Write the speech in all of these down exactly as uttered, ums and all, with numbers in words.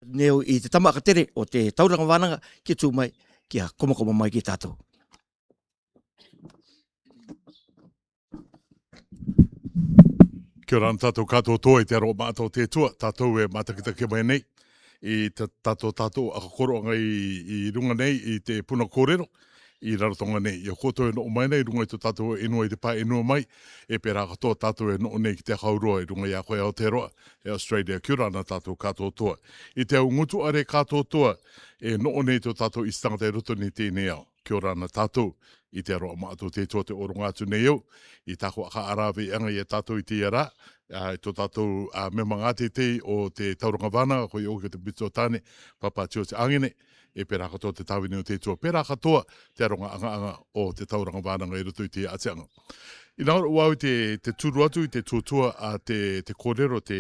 Nei au i te tama aka tere o te tauranga vānaŋa ki tū mai, kia komakoma mai ki tātou. Kia ora na tātou kātoatoa i te aroha māʻata o te Atua, tātou e mātakitaki mai nei i tā, tātou, tātou aka kōroʻaga i, i ruŋa nei i te puna kōrero, i Rarotonga nei. Ia koutou e noʻo mai nei i ruŋa i tō tātou ʻenua i te pae ʻenua mai, e pērā katoa tātou e noʻo nei ki te aka urua i ruŋa i Aotearoa, e Australia. Kia ora na tātou kātoatoa. I te au ngutuʻare kātoatoa, e noʻo nei tō tātou ʻiti taŋata i roto nei i teie nei ao. Kia ora na tātou, i te aroha māʻata o te Atua te ʻōroŋa atu nei au, i tāku aka ʻaraviaŋa ia tātou i teie rā, ā, i tō tātou, ā, mema gāteitei o te tauranga vānaŋa, ko ia ʻoku te pito tāne, Pāpā Tiote Angene, e pērā katoa te tāvini o te Atua, pērā katoa te aroŋa aŋa-aŋa o te tauranga vānaŋa i roto i te ʻātiaŋa. ʻInaŋa rō au i te, te turu atu i te tūtua a te, te kōrero te,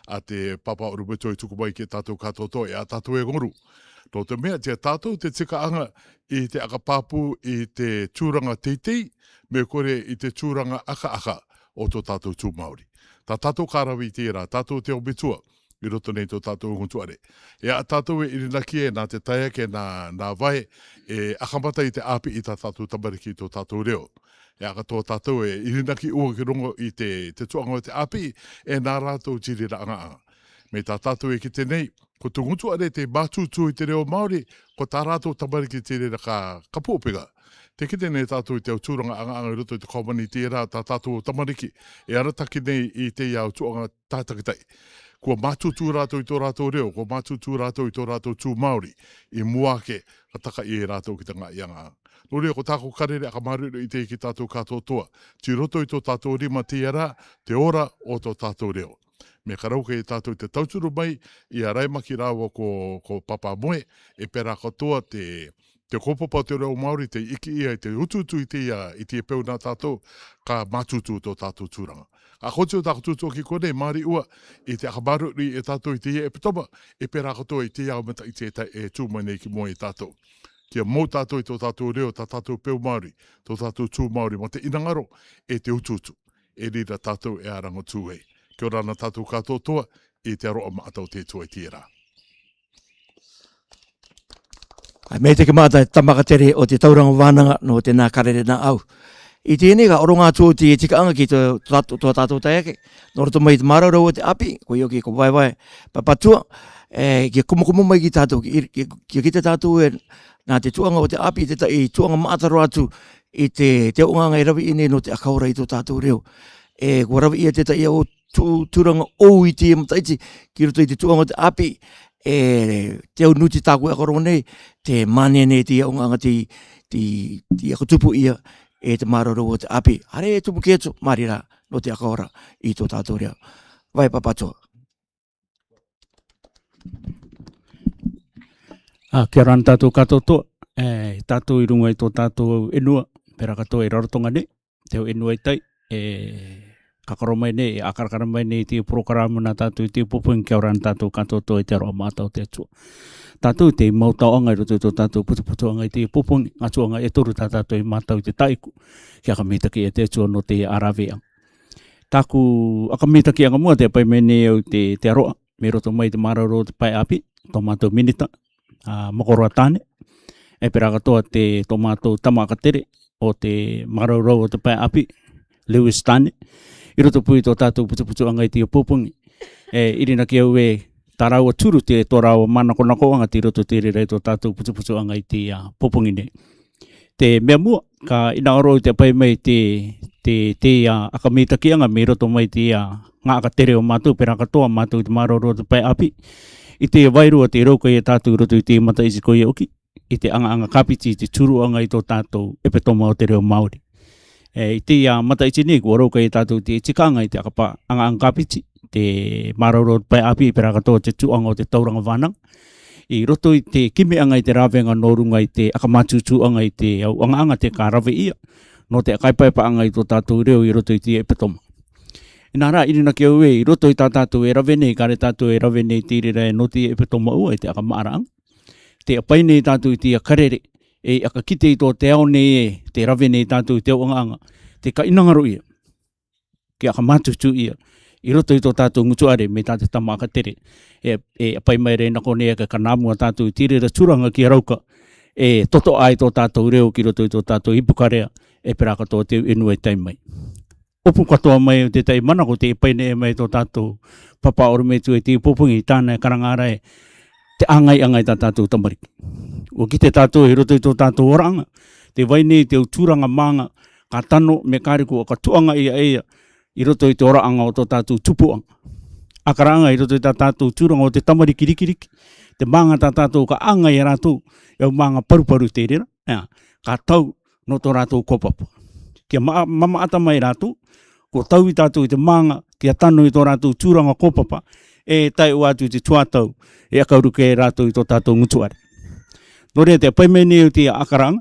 a te Pāpā ʻOrometua i tuku mai ki a tātou kātoatoa, e a tātou e ŋoru. Nō te mea, ʻia tātou te tikaʻaŋa i te aka pāpū i te tūraŋa teitei, mea kore i te tūraŋa ʻakaʻaka o tō tātou tū Māori. Tā tātou ka ravi i teie rā, tātou te ʻorometua, i roto nei tō tātou ngutuʻare. E a tātou e ʻirinaki e nā te taeake, nā, nā Vae, e ʻakamata i te ʻāpiʻi tā tātou tamariki i tō tātou reo. E a katoa tātou e ʻirinaki ʻua ki ruŋa i te, te tuaʻaŋa o te ʻāpiʻi, e nā rātou tīreraʻa aŋa-aŋa. Mai tā tātou e kite nei, ko tō ngutuʻare te mātūtū i te reo Māori, ko tā rātou tamariki te reira ka, ka puʻopeŋa. Tē kite nei tātou i te au tūraŋa aŋa-aŋa i roto i te community rā, tā tātou tamariki, e arataki nei i teie au tuaʻaŋa tātakitahi. Kua mātūtū rātou i tō rātou reo, kua mātūtū rātou i tō rātou tū Māori, i mua ake, ka taka ia rātou ki te ngaahi aŋa-aŋa. Nō reira, ko tāku karere aka māruʻiruʻi i te, ki tātou kātoatoa, tei roto i tō tātou rima teie rā, te ora o tō tātou reo. Mea ka rau kē tātou te tauturu mai, ia Raimaki rāua ko, ko Pāpā Moe, e pērā katoa te, te kaupapa o te reo Māori, tei ʻikiʻia i te utuutu i teie, i teie peu nā tātou, ka mātūtū tō tātou tūraŋa. Ka koti o tāku tūtū ki konei, māri ʻua, i te aka māruʻiruʻi e tātou i teie ʻepitoma, e pērā katoa i teie au mataʻiti e ta-, e tū mai nei ki mua ia tātou. Kia mau tātou i tō tātou reo, tā tātou peu Māori, tō tātou tū Māori, mā te ʻinanga rō, e te utuutu. E reira tātou e ʻāraŋa tū ai. Kia ora na tātou kātoatoa, i te aroha māʻata o te Atua i teie rā. ʻAi, mai te kī māʻata e tama aka tere o te tauranga vānaŋa nō tenā karere nā au. I teie nei ka ʻōroŋa atu au te tikaʻaŋa ki tō, tō, tō tātou taeake. Nō roto mai te māraurau o te ʻāpī, ko ʻIoki, ko Vaevae, Papatū, e, kia komakoma mai ki tātou, ki, ki, kia kite tātou e, nā te tuaʻaŋa o te ʻāpī, te tahi tuaʻaŋa māʻata rō atu i te, te aŋa-aŋa e raveʻi nei nō te aka ora i tō tātou reo. E, kua raveʻi ia te tahi au tū-, tūraŋa ʻou i te mataʻiti, ki roto i te tuaʻaŋa o te ʻāpī, e, te au nuti tāku e aka rō nei, te mane nei te aŋa-aŋa te, te, te aka tupu ia, e te māraurau o te ʻāpī. Haere tupu kē atu, māri rā, nō te aka ora i tō tātou reo. Vae Papatū. Ā, kia ora na tātou kātoatoa, e, tātou i ruŋa i tō tātou ʻenua, pērā katoa i Rarotonga nei, te au ʻenua i tai, e, kakaro mai nei, e ʻākarakara mai nei i te porokarama nā tātou i te popogi, kia ora na tātou kātoatoa i te aroha māʻata o te Atua. Tātou tei mau taoʻaŋa i roto i tō tātou putuputuaŋa i te popogi, atu aŋa e toru tā tātou i mātau i te taʻiku, kia aka mitaki e te Atua nō te ʻaraviaŋa. Tāku aka mitakiaŋa mua te pai mai nei au te, te aroha, mai roto mai te māraurau o te pae ʻāpī, tō mātou minita, ā, Makoroa Tane, e pērā katoa te tō mātou tama aka tere o te māraurau o te pae ʻāpī, Lewis Tane, i roto pū i tō tātou putuputuaŋa i te popogi. E, ʻirinaki au e tā rāua turu te tō rāua mānakonakoaŋa tei roto te reira i tō tātou putuputuaŋa i te, ā, popogi nei. Te mea mua, ka ʻinaro te pai mai te, te, te, ā, aka mitakiaŋa mai roto mai te, ā, ŋā aka tere o mātou, pērā katoa mātou i te māraurau o te pae ʻāpī. I te vairua te raukaia tātou i roto i te mataʻiti ko ia ʻoku, i te aŋa-aŋa kāpiti, i te turuaŋa i tō tātou ʻepetoma o te reo Māori. E, i te, ā, mataʻiti nei, kua raukaia tātou te tikaʻaŋa i te aka pā, aŋa-aŋa kāpiti, te māraurau o te pae ʻāpī, pērā katoa te tuaʻaŋa o te tauranga vānaŋa. I roto i te kimeʻaŋa i te raveaŋa nō ruŋa i te aka mātūtūaŋa i te au aŋa-aŋa te ka raveʻi ia, nō te aka ʻipaʻipaʻaŋa i tō tātou reo i roto i te ʻepetoma. Inā rā, ʻirinaki au e, i roto i tā tātou e rave nei, ka re tātou e rave nei te reira e nō te ʻepetoma ʻua i te aka maʻaraʻaŋa. Tē ʻapai nei tātou i te ia karere, e aka kite i tō te ao nei e, tē rave nei tātou i te au aŋa-aŋa, te ka ʻinanga rō ia. Kia aka mātūtū ia, i roto i tō tātou ngutu are, me tā te tama aka tere. E, e pai mai rē nako nei ake ka nāmua tātou i te reira tūranga ki a Rauka, e totoʻa ai tō tātou reo ki roto i tō tātou ipukarea, e pērā katoa te inu e tai mai. ʻOpu katoa mai o te tai manako te pai nei mai tō tātou papa orometua i te ipōpungi i tāna e karanga ara e te ʻāngaiʻanga i tā tātou tamariki. ʻUa kite tātou i roto i tō tātou oraʻanga, te vai nei te tūranga mānga, ka tano me kare kua ka tuʻanga ia e ia, i roto i te oraʻanga o tō tātou tupuʻanga. ʻAkaraʻanga i roto i tā tātou tūranga o te tamariki rikiriki, te mānga tā tātou ka ʻāngai e rātou, e au mānga paruparu te reira, ʻa, ka tau nō tō rātou kōpapa. Kia ma-, mamaʻata mai rātou, kua taui tātou i te mānga, kia tano i tō rātou tūranga kōpapa, e tae ʻua atu i te tuatau, e ʻakauru kē rātou i tō tātou ngutu are. Nō reira te pai mai nei o te ʻakaraʻanga,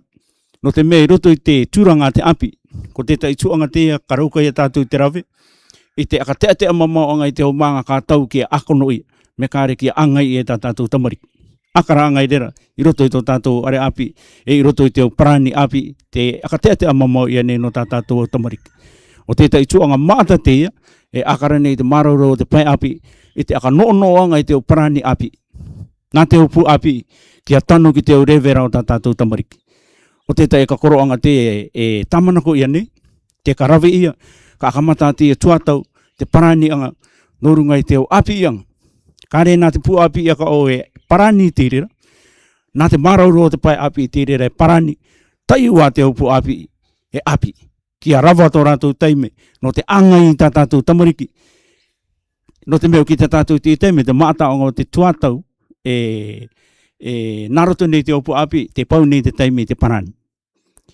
nō te mea i roto i te tūranga a te ʻāpī, ko tētahi tuʻanga teie ka raukaia tātou i te rave, i te ʻakateatea mamaoʻanga i te au mānga ka tau kia ʻākonoʻia, me kare kia ʻāngai e tā tātou tamariki. ʻAkaraʻanga i reira, i roto i tō tātou are ʻāpī, e i roto i te au parani ʻāpī, te ʻakateatea mamao ia nei nō tā tātou au tamariki. ʻO tētahi tuʻanga maʻata teie, e ʻakara nei te māraurau o te pae ʻāpī, i te ʻakanoʻonoʻoʻanga i te au parani ʻāpī. Nā te au pū ʻāpī, kia tano ki te au revera o tā tātou tamariki. ʻO tētahi ka koroʻanga teie e tāmanakoʻia nei, te ka rave ia, ka ʻakamata teie tuatau, te paraniʻanga, nō ruŋa i te au ʻāpīʻanga. Ka rē nā te pū ʻāpī aka ʻo e parani te reira, nā te māraurau o te pae ʻāpī te reira e parani, taiʻo ā te au pū ʻāpī, e ʻāpī. Kia rava tō rātou taime, nō te ʻāngai i tā tātou tamariki, nō te mea ʻoku kite tātou te taime, te maʻataʻanga o te tuatau, e, e, nā roto nei te au pū ʻāpī, te pau nei te taime i te parani.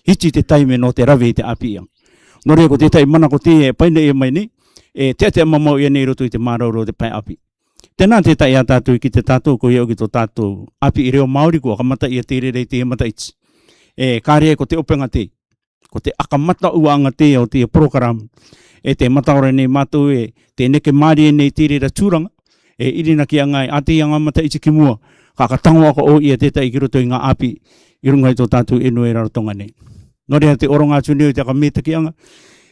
Hiti te taime nō te rave i te ʻāpīʻanga. Nō reira ko tētahi manako teie e pai nei mai nei, e teatea mamao ia nei i roto i te māraurau o te pae ʻāpī. Tēnā tētahi ā tātou i kite tātou, koia ʻoku tō tātou ʻāpī reo Māori kua kamata ia te reira i te mataʻiti. E, ka rē ko te ʻopenga teie. Ko te ʻakamata ʻuaʻanga teie o te porokarama. E te mataora nei mātou e, te neke mārie nei te reira tūranga, e irinakiaga e ʻateiaga mataʻiti ki mua, ka ka tango aka ʻoia tētahi ki roto i ngā ʻāpī, i ruŋa i tō tātou inu e Rarotonga nei. Nō reira te ʻoronga atu nei o te ʻakamētakiaga,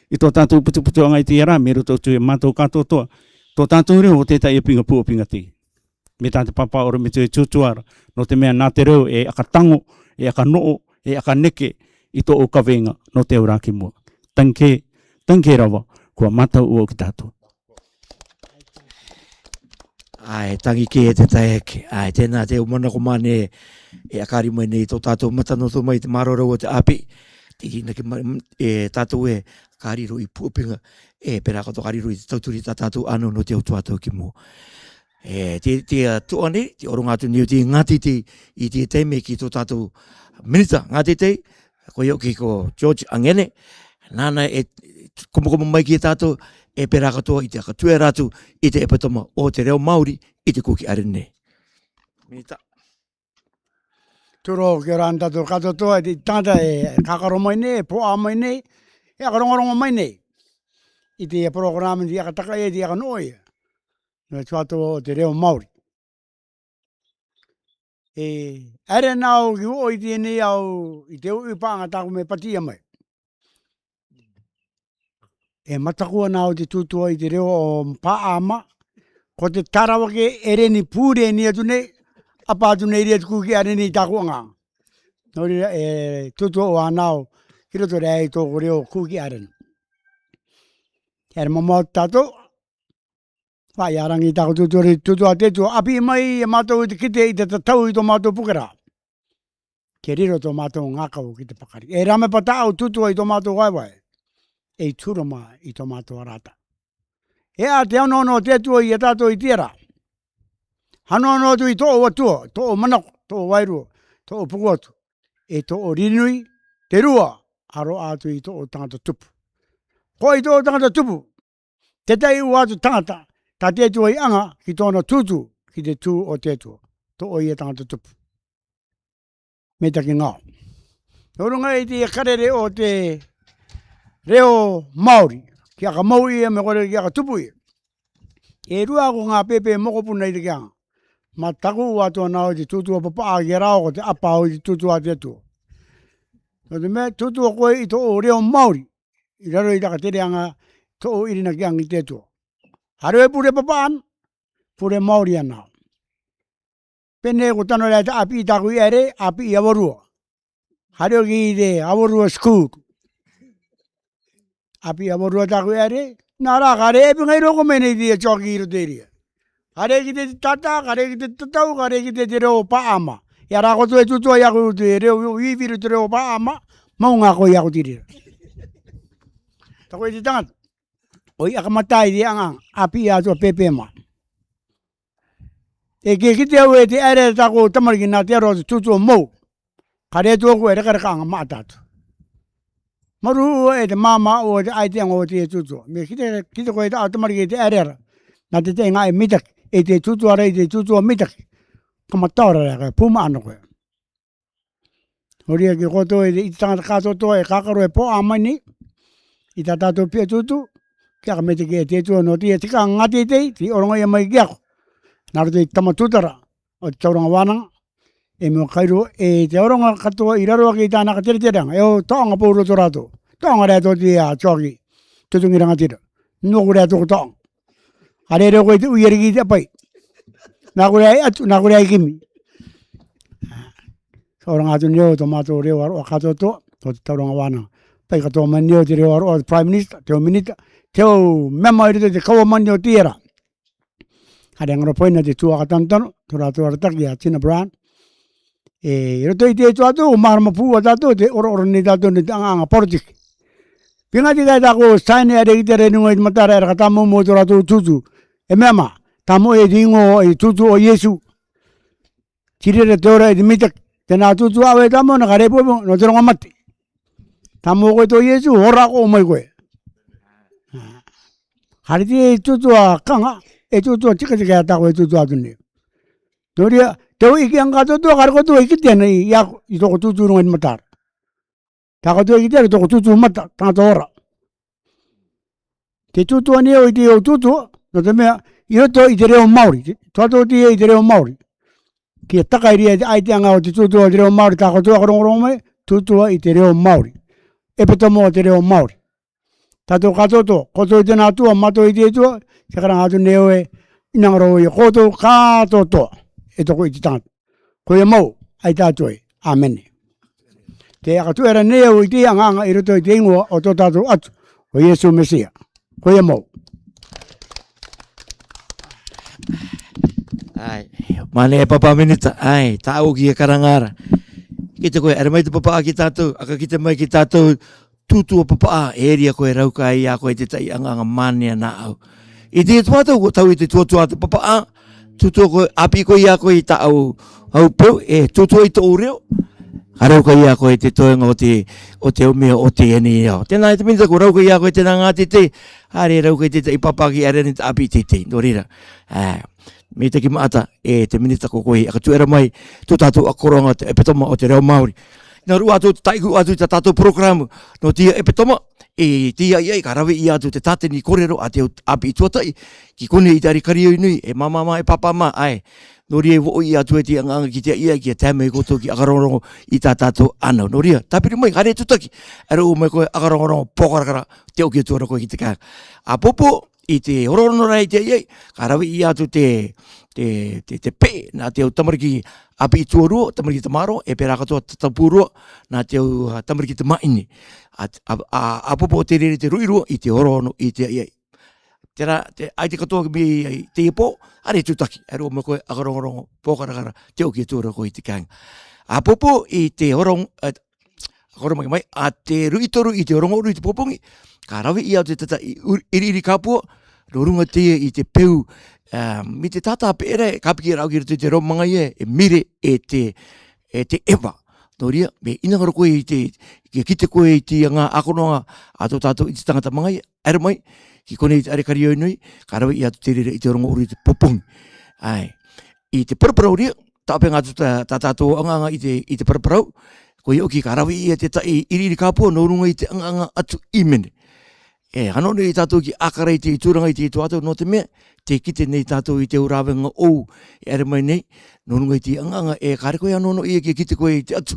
i tō tātou putuputuaga i te ara, me roto atu e mātou kātoatoa, tō tātou reo ʻo tētahi e pinga pū ʻo pinga teie. Me tā te papa ʻorometua e tuatua ra, nō te mea nā te reo e ʻakatango, e ʻakanoʻo, e ʻakaneke i tō ʻou kavenga, nō te au rā ki mua. Tangi kē, tangi kē rava, kua mātau ʻoku tātou. ʻAe, tangi kē e te taeaʻe. ʻAe, tēnā te manako mane e ʻakari mai nei tō tātou matanoto mai te māraurau o te ʻāpī. Te hina ke ma-, e tātou e ka riro i pū ʻo pinga, e pērā katoa ka riro i te tauturu i tā tātou ʻānau nō te au tuatau ki mua. E, te, te, ā, tuʻa nei, te ʻoronga atu nei o te ngāteitei i te taime ki tō tātou minita ngāteitei, koia ʻoku ko George Angene, nāna e komakoma mai ki a tātou, e pērā katoa i te ʻakatuera atu i te ʻepitoma o te reo Māori i te Kuki Airani nei. Minita. Tūrō, kia ora na tātou kātoatoa, e te taŋata e kākaro mai nei, e pōʻā mai nei, e ʻakarongorongo mai nei i te porokarama, te ʻakataka ia, te ʻakanoʻo ia. Nō te tuatau o te reo Māori. E, ʻere nā ʻoku ʻoʻi teie nei au, i te uʻi paʻanga tāku mei Patia mai. E mataku ā nā ʻo te tūtua i te reo ʻo Paʻama, ko te taravake ʻere ni pure ni atu nei, ʻapa atu nei ria te Kuki Airani i tāku aŋa. Nō reira, e tūtua ʻo ā nā ʻo, ki roto rā i tōku reo Kuki Airani. ʻEre mamao tātou, Faʻa ia rangi tāku tūtua, tūtua te tua, ʻapi mai e mātou i te kite i te tatau i tō mātou puke ra. Ke riro tō mātou ngākau ki te pakari. E rā me pata au tūtua i tō mātou vaevae. E i tūrama i tō mātou arata. E a te anoano te tua i a tātou i te ra. Hanoano atu i tō ʻou atua, tō ʻou manako, tō ʻou wairua, tō ʻou puku atu. E tō ʻou rinui, te rua, aro atu i tō ʻou tangata tupu. Ko i tō ʻou tangata tupu, te tai ua atu tangata, tā te tua i anga ki tōna tūtū, ki te tū o te tua, tō ʻou ia tangata tupu. Me taki ngao. Nō runga i te karere o te reo Māori, ki aka mau ia me kore ki aka tupu ia. E rua ko ngā pēpē mokopuna i te kianga. Mataku ua atu ana o te tūtua papaʻa ki a rāua ko te ʻapa o i te tūtua te tua. Nō te mea tūtua koe i tō ʻou reo Māori. I raro i taka tere anga tō ʻou irina ki angi te tua. Haroe pure papa'a, pure Māori anao. Pene ko tano rā te 'āpī tā'aku i 'ere, 'āpī a Warua. Haroe ki te a Warua school. 'Āpī a Warua tā'aku i 'ere, nā rā, ka rē e pinga i roko mene i te a Joki i roto i reira. Ka rē ki te tata, ka rē ki te tatau, ka rē ki te te reo pā'ama. I a rā koto e tūtū i a koe te reo, i viro te reo pā'ama, mau ngā koe i a koe te reira. Tako i te tangata. 'Oi, a ka mata i te anga, 'āpī a tua pēpē mā. E kī, kī te au e te 'ere tā'aku tamariki nā te aro te tūtū mau. Ka rē tō'oku e reka reka anga mā tātou. Maru e te māmā o te 'ai te anga o te tūtū. Me kī te, kī te koe tā'aku tamariki te 'ere ra. Nā te te ngā e mitaki, e te tūtū ara i te tūtū mitaki. Ka mata ora rā koe, pūmā 'ana koe. Nō reira ki a koutou e te, i te tangata kātoatoa e kakaro e pō'ā mai nei, i tā tātou pia tūtū, ki a ka mete ki e te tū nō te ia tika ngā teitei, te orongohia mai ki a koe. Nā roto i te tama tūtara, o te tauranga wānanga, e mo kairo, e te oronga katoa i raro ake i tāna ka tere tere anga, e o tō'onga pō roto rātou, tō'onga rā tō te a Joki, tutungi rangatira, nō kore a tō ko tō'onga. Ka rē reo koe te 'ui ariki i te 'apai. Nā kore ai atu, nā kore ai kimi. Ka oranga atu nei au tō mātou reo aro'a kātoatoa, tō te tauranga wānanga. Pai katoa mai nei au te reo aro'a o te Prime Minister, te au Minita, te au mema i roto i te Kauamani o te ia ra. Ka rē ngaro poina te tū a ka tanotano, tō rātou arataki a Tina Brown. E, i roto i te tū atu, o mārama pū a tātou, te oro'oro nei tātou nei te anga-anga poritiki. Pinga tika e tā'aku saini are ki te rē nunga i te matara era ka tāmau mo tō rātou tūtū. E mea mā, tāmau e te ingoa i tūtū o Iesu. Tiri ra te ora i te mitaki. Tēnā tūtū a'o e tāmau nā ka rē pōpō, nō te ronga mate. Tāmau koe tō Iesu, hora ko 'o mai koe. Ka rē te tūtū a kanga, e tūtū a tika tika e tā'aku e tūtū atu nei. Nō reira, te au iki anga tō tō, ka rē koutou e kite nei, i a, i tō'oku tūtū runga i te matara. Tā'aku tō e kite nei, tō'oku tūtū mata, tangata ora. Te tūtū nei au i te au tūtū, nō te mea, i roto i te reo Māori, te, tō atu te i te reo Māori. Ki a taka i reira te 'ai te anga o te tūtū o te reo Māori, tā'aku tō a ka rongorongo mai, tūtū i te reo Māori. 'Epetoma o te reo Māori. Tātou kātoatoa, koutou i te nā tua, mātou i te tua, te karanga atu nei au e, 'inanga rō ia koutou kātoatoa, e tō'oku i te tangata. Ko ia mau, 'ai tātou e. 'Āmene. Te a ka tu'u era nei au i te anga-anga i roto i te ingoa o tō tātou Atua, o Iesu Mesia. Ko ia mau. Ai, mane e Papa Minita, ai, tā'aku ki e karanga ra. Kī te koe, era mai te papa'a ki tātou, a ka kī te mai ki tātou, tūtū a papa'a, e ria koe rauka i a koe te ta'i anga-anga mane ana au. I te tū atu, ko tau i te tū atu a te papa'a, tūtū koe, 'āpī koe i a koe i tā'au, au peu, e tūtū i tō'u reo, ka rauka i a koe te toenga o te, o te o mea o te eni ao. Tēnā e te Minita ko rauka i a koe tēnā ngā teitei, are rauka i te ta'i papa'a ki are ni te 'āpī teitei, nō reira. Ā, Minita ki ma'ata, e te Minita ko koe, a ka tu'u era mai, tō tātou a koronga te 'epetoma o te reo Māori. Nā rua atu te ta'i ku atu i tā tātou porokaramu, nō te ia 'epetoma, e te ia ia i ka rave i atu te tāteni kōrero a te au 'āpī tuata'i, ki konei i te are karioi nui, e māmā mā, e pāpā mā, ai. Nō reira e vo'i atu e te anga-anga ki te ia ia, ki a tae mai koutou ki a ka rongorongo i tā tātou 'ana. Nō reira, tāpiri mai, ka rē tūtaki, era 'o mai koe a ka rongorongo, pōkarakara, te 'oki atu ra koe ki te kāiŋa. Āpōpō, i te ororongo ra i te ia ia, ka rave i atu te, te, te, te pē, nā te au tamariki 'āpī tuarua, tamariki tamaro, e pērā katoa tatapū rua, nā te au, ā, tamariki tama'ini. Ā, ā, ā, āpōpō te reira te ru'i rua, i te ororongo, i te ia ia. Tērā, te, 'ai te katoa ki mei, i te pō, a rē tūtaki, era 'o mai koe a ka rongorongo, pōkarakara, te 'oki atu ra koe i te kāiŋa. Āpōpō, i te ororongo, ā, Koro mai mai, a te ru'i toru i te ororongo uru i te popongi, ka rave ia te tata i ur-, iri-iri kapua, nō ruŋa te ia i te peu, ā, mi te tata pē era, ka piki rau ki roto i te rō manga ia, e mire, e te, e te eva. Nō reira, me 'inanga rō koe i te, ki, kite koe i te ŋā 'ākonoaŋa a tō tātou i te taŋata manga ia, era mai, ki konei i te are karioi nui, ka rave ia te reira i te ororongo uru i te popongi. Ai. I te paraparau reira, ta'o pē ŋā atu tā, tā tātou aŋa-aŋa i te, i te paraparau, ko ia 'oki ka rave ia te ta'i iri-iri kapua, nō ruŋa i te aŋa-aŋa atu 'īmene. E, hano nei tātou ki 'ākara i te tūraŋa i te tū atu, nō te mea, tē kite nei tātou i te au rāveaŋa 'ou, e era mai nei, nō ruŋa i te aŋa-aŋa, e kare koe a nō nō ia ki kite koe i te atu.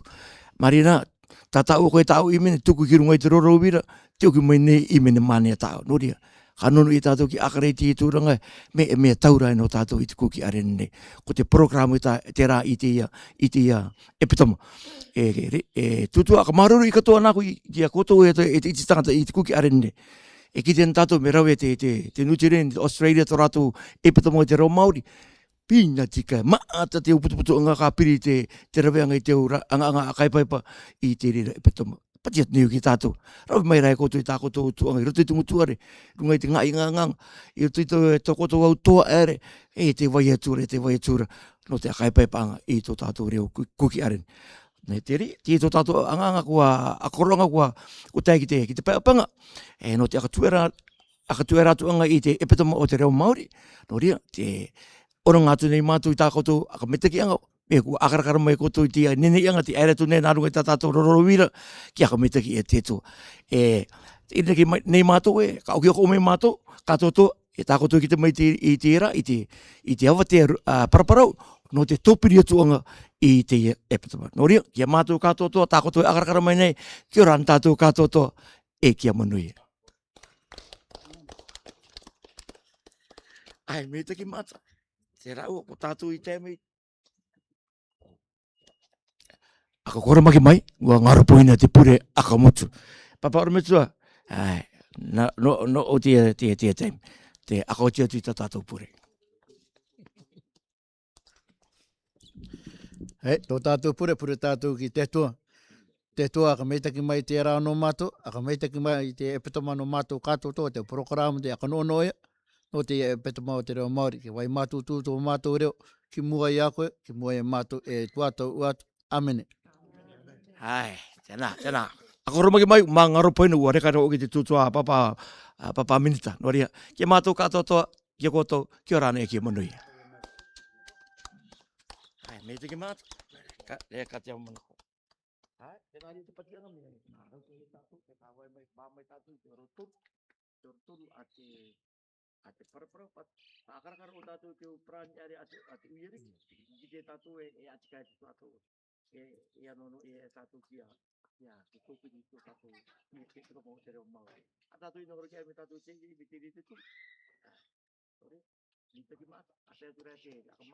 Marina, tā tā'u koe tā'u 'īmene, tuku ki ruŋa i te roro uira, tē 'oki mai nei 'īmene mane a tā'u, nō reira. Ka nō nō i tātou ki ʻakare i te tūranga, meʻa, meʻa taura nō tātou i te kuki ʻarene nei. Ko te program i tā, terā i te ia, i te ia, ʻEpetoma. E, e, e, tūtū ʻa ka māuruuru i katoa nāku i, i a koutou e te, e te, i te tangata i te kuki ʻarene nei. E kite ana tātou me rave te, te, te New Zealand, Australia, tō rātou ʻEpetoma o te reo Māori. Pīna tika, maʻata te ʻū putuputuʻanga ka piri te, te raveʻanga i te ʻū ra-, aŋa, aŋa ʻa Kaipaipa i te reira ʻEpetoma. Pati atu nei ki tātou. Rave mai rā e koutou i tā koutou tuʻanga i roto i te motuʻare. Runga i te ŋaʻi ŋaŋaŋa. I roto i tō, tō koutou au toa ʻere. E te vai atu ra, e te vai atu ra. Nō te ʻakaipaipaaŋa i tō tātou reo ku-, kuki ʻarene. Nei te ri, te tō tātou aŋa, aŋa kua, ʻa koroaŋa kua, kua tae ki te, ki te pae ʻapaŋa. E, nō te ʻakatuera, ʻakatuera atu aŋa i te ʻEpetoma o te reo Māori. Nō reira, te, ʻoroaŋa atu nei mātou i tā koutou ʻakamataki aŋa, e kua ʻākarakara mai koutou i te neneiaŋa, te ʻaere atu nei nā ruŋa i tā tātou rororo vira, ki ʻakamataki e te tō. E, i nei ki mai, nei mātou e, ka ʻokiʻoki mai mātou, kātoatoa, e tā koutou kite mai te, i te ra, i te, i te ava te, ā, paraparau, nō te tōpiri atu aŋa i te ʻEpetoma. Nō reira, ki a mātou kātoatoa, tā koutou e ʻākarakara mai nei, kia ora ana tātou kātoatoa, e kia manuia. ʻAi, meʻa taki mata. Te rau, ko tātou i te mea. ʻA ka kōramaki mai, ʻua ŋaro poina te pure ʻa ka motu. Papa ʻorometua, ʻai, nā, nō, nō, ʻo te, te, te taime. Te ʻakaoti atu i tā tātou pure. ʻAi, tō tātou pure, pure tātou ki te Atua. Te Atua, ʻakamataki mai te ra nō mātou, ʻakamataki mai te ʻEpetoma nō mātou kātoatoa, te porokarama te ʻakanoʻanoʻa ia, nō te ʻEpetoma o te reo Māori, ke vai mātutu tō mātou reo, ki mua i a koe, ki mua i a mātou, e tuatou atu. ʻĀmene. ʻAi, tēnā, tēnā. ʻA ka kōramaki mai, mā ŋaro poina, ʻua reka rō ki te tūtū ʻa Papa, ʻa Papa Minita. Nō reira, ki a mātou kātoatoa, ki a koutou, kia ora na e kia manuia. ʻAi, meʻa taki mata. Ka, e, ka te amo na. ʻAi, tēnā ri te pati anga mea. Nā, rau te tātou, te kāvai mai, mā mai tātou, te oro turu. Te oro turu ʻa te, ʻa te paraparau, pa, pa ʻākarakara o tātou te ʻū parani ʻare ʻa te, ʻa te uiariki. Ki te tātou e, e ʻati kai te tātou. E, e ano no, e, e tātou ki a, ki a, ki tōpiri tō tātou, ki a, ki a, ki a, ki a, ki a, ki a, ki a, ki a, ki a tātou i nō horo ki a me tātou te, me te rite tū. Ore, meʻa taki mata, ʻa te atu rā te, ʻa ka mā